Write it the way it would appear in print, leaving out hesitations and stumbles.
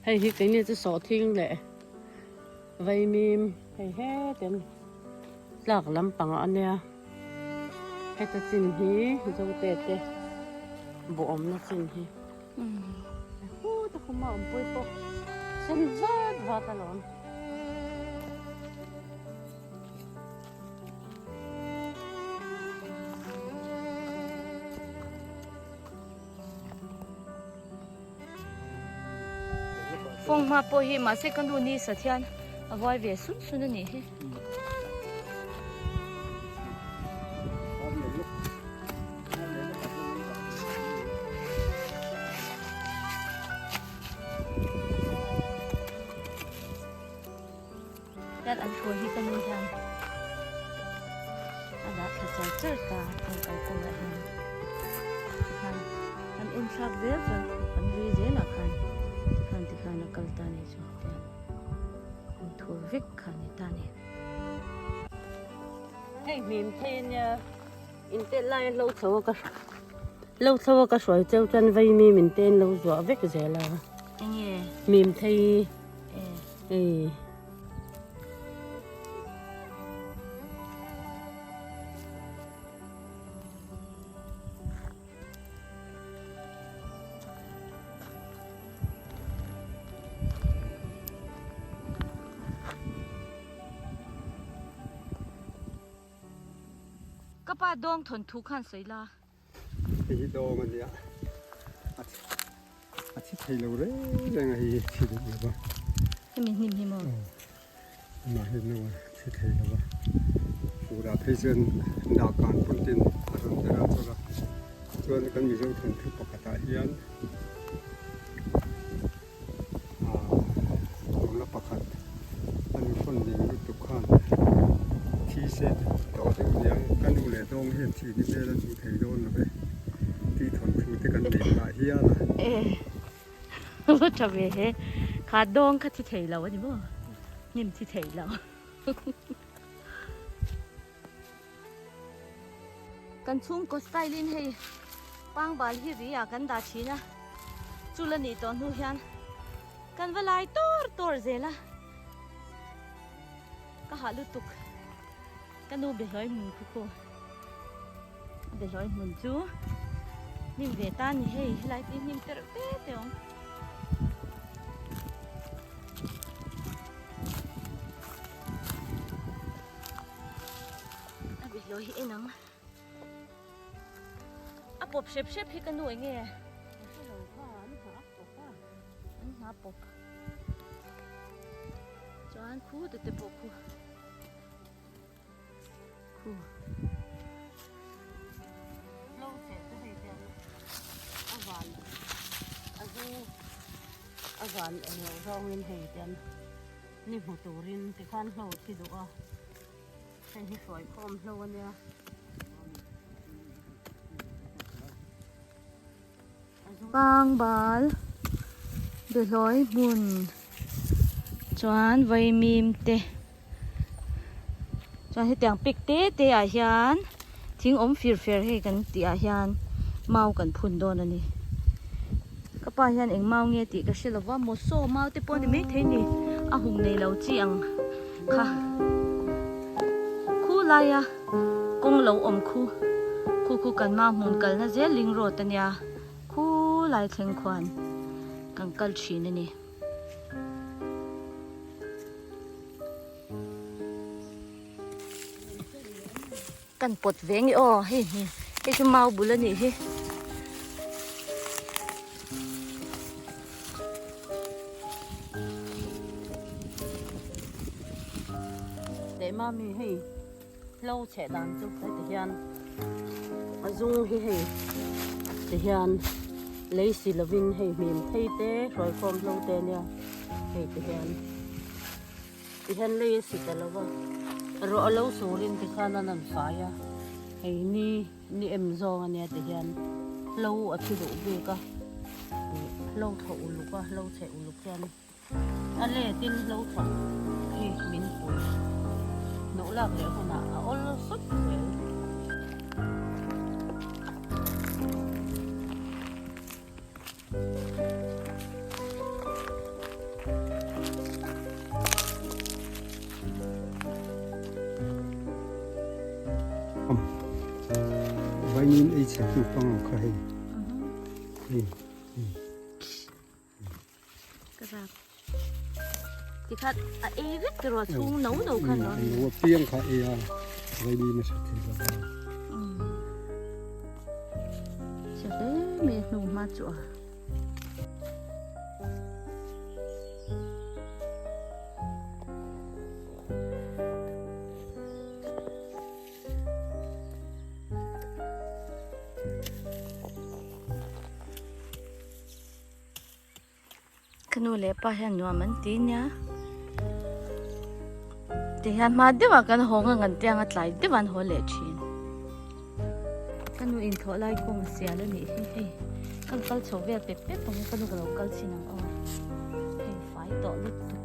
Hei hi keini chu sawhthing leh vaimim hei hetin tlak lampang a nia. Heta chin hi zote te buh awmna chin hi. Huta khuma awmpui pawh sen vat vat alawm. Fawng hma pawh hi mahse ka nu ni sat hian a vuai ve sun sun a nih hi. Hian an thawi hi ka nu hian a dah thla char char ta heng kalkawngah hian tikhan an en thlak zel chuan an ri zelah khan tikhan tikhan a kal ta a nih chu tihian an thur vek kha a ni ta a ni. Hei hmim thei a nia in tet lai a hlo chho a ka hlo chho a ka hruai cheu chuan vaimi min te an lo zuah vek zel a. Enge? Hmim thei. Hei. Ka pa dawng thawnthu khan sawi la. Hei hi dawng a nia, a thi thei lo reng reng a hei hi thi duh lo va. Hemi hnim hi maw? Aw, amah hi no a thi thei lo va. Furah phei chuan dahkan pawn ten a rawn ber a chawlh a, chuan kan Mizo thawnthu pakhatah hian Nula pakhat a nu hrawn ning lutuk khan thi se tawh deuh nia ka nu leh dawng hian thih ni vel an hmu thei dawn lo ve tih thawnthu te kan nei phah hial a. E va tha ve he kha dawng kha thi thei lo a ni maw hnim thi thei lo. Kan chhungkaw style in hei pangbal hi ri ah kan dah thin a, chu la nih tawh hnu hian kan va lai tur tur zel a, ka hah lutuk ka nu behlawi hmun khu khu a behlawi hmun chu hnim ve ta a ni hei helai te hi hnim te reuh te te a awm. A bihlawi hi en ang. A pawp hrep hrep hi ka nu eng nge? An hna pawp. Chuan khu te te pawh khu. Khu. Lo cheh chu hei te a van a zu a van englo zawngin hei te an ni hmu turin tikhan hlo thi duh a hei hi hruai khawm hlo a nia. Pangbal behlawi hmun chuan vaimim te chuan hetiang pik te te ah hian thing awm fir fer hei kan tih ah hian mau kan phun dawn a ni ka pa hian eng mau nge tih ka hre lova maw saw mau te pawh a ni maithei a ni a hum nei lo chi ang kha khu laia kawng lo awm khu khu khu kan mau hmun kalna zel ling road a nia khu lai thleng khuan kan kal thin a ni. Kan pawt ve nge aw hei hi hei chu mau bul a nih hi. Leh mami hei hlo chheh dan chu heti hian a zung hi hei ti hian lei si lovin hei hmim thei te hruai khawm hlo te nia hei ti hian. Ti hian lei a si ta lo va, ruah a lo surin ti khan an han fai a, hei ni ni em zawng a nia ti hian hlo a thi duh bik a, ih hlo thlawh uluk a, hlo cheh uluk hian a letin hlo thlawh hi min pui hnawh lak leh hunah a awl sawt zel. Vaimim ei chhe tu pang ang kha hei. Hei. Ka rap. Tikhat a ei vek ti rawh chhung no no khan lo. No piang kha ei a vaimim a sa thei lo. Chhe hle mai hnu hma chu a. Ka nu leh pa hian nuam an ti nia. Ti hian hma deuhah kan haw nga ngan tiang a tlai deuh an haw leh thin. Ka nu in thawh lai kawng a sial a nih hi hei. Kan kal chho vel pep pep ang ka nu ka lo kal chin ang aw. Hei fai tawh lutuk.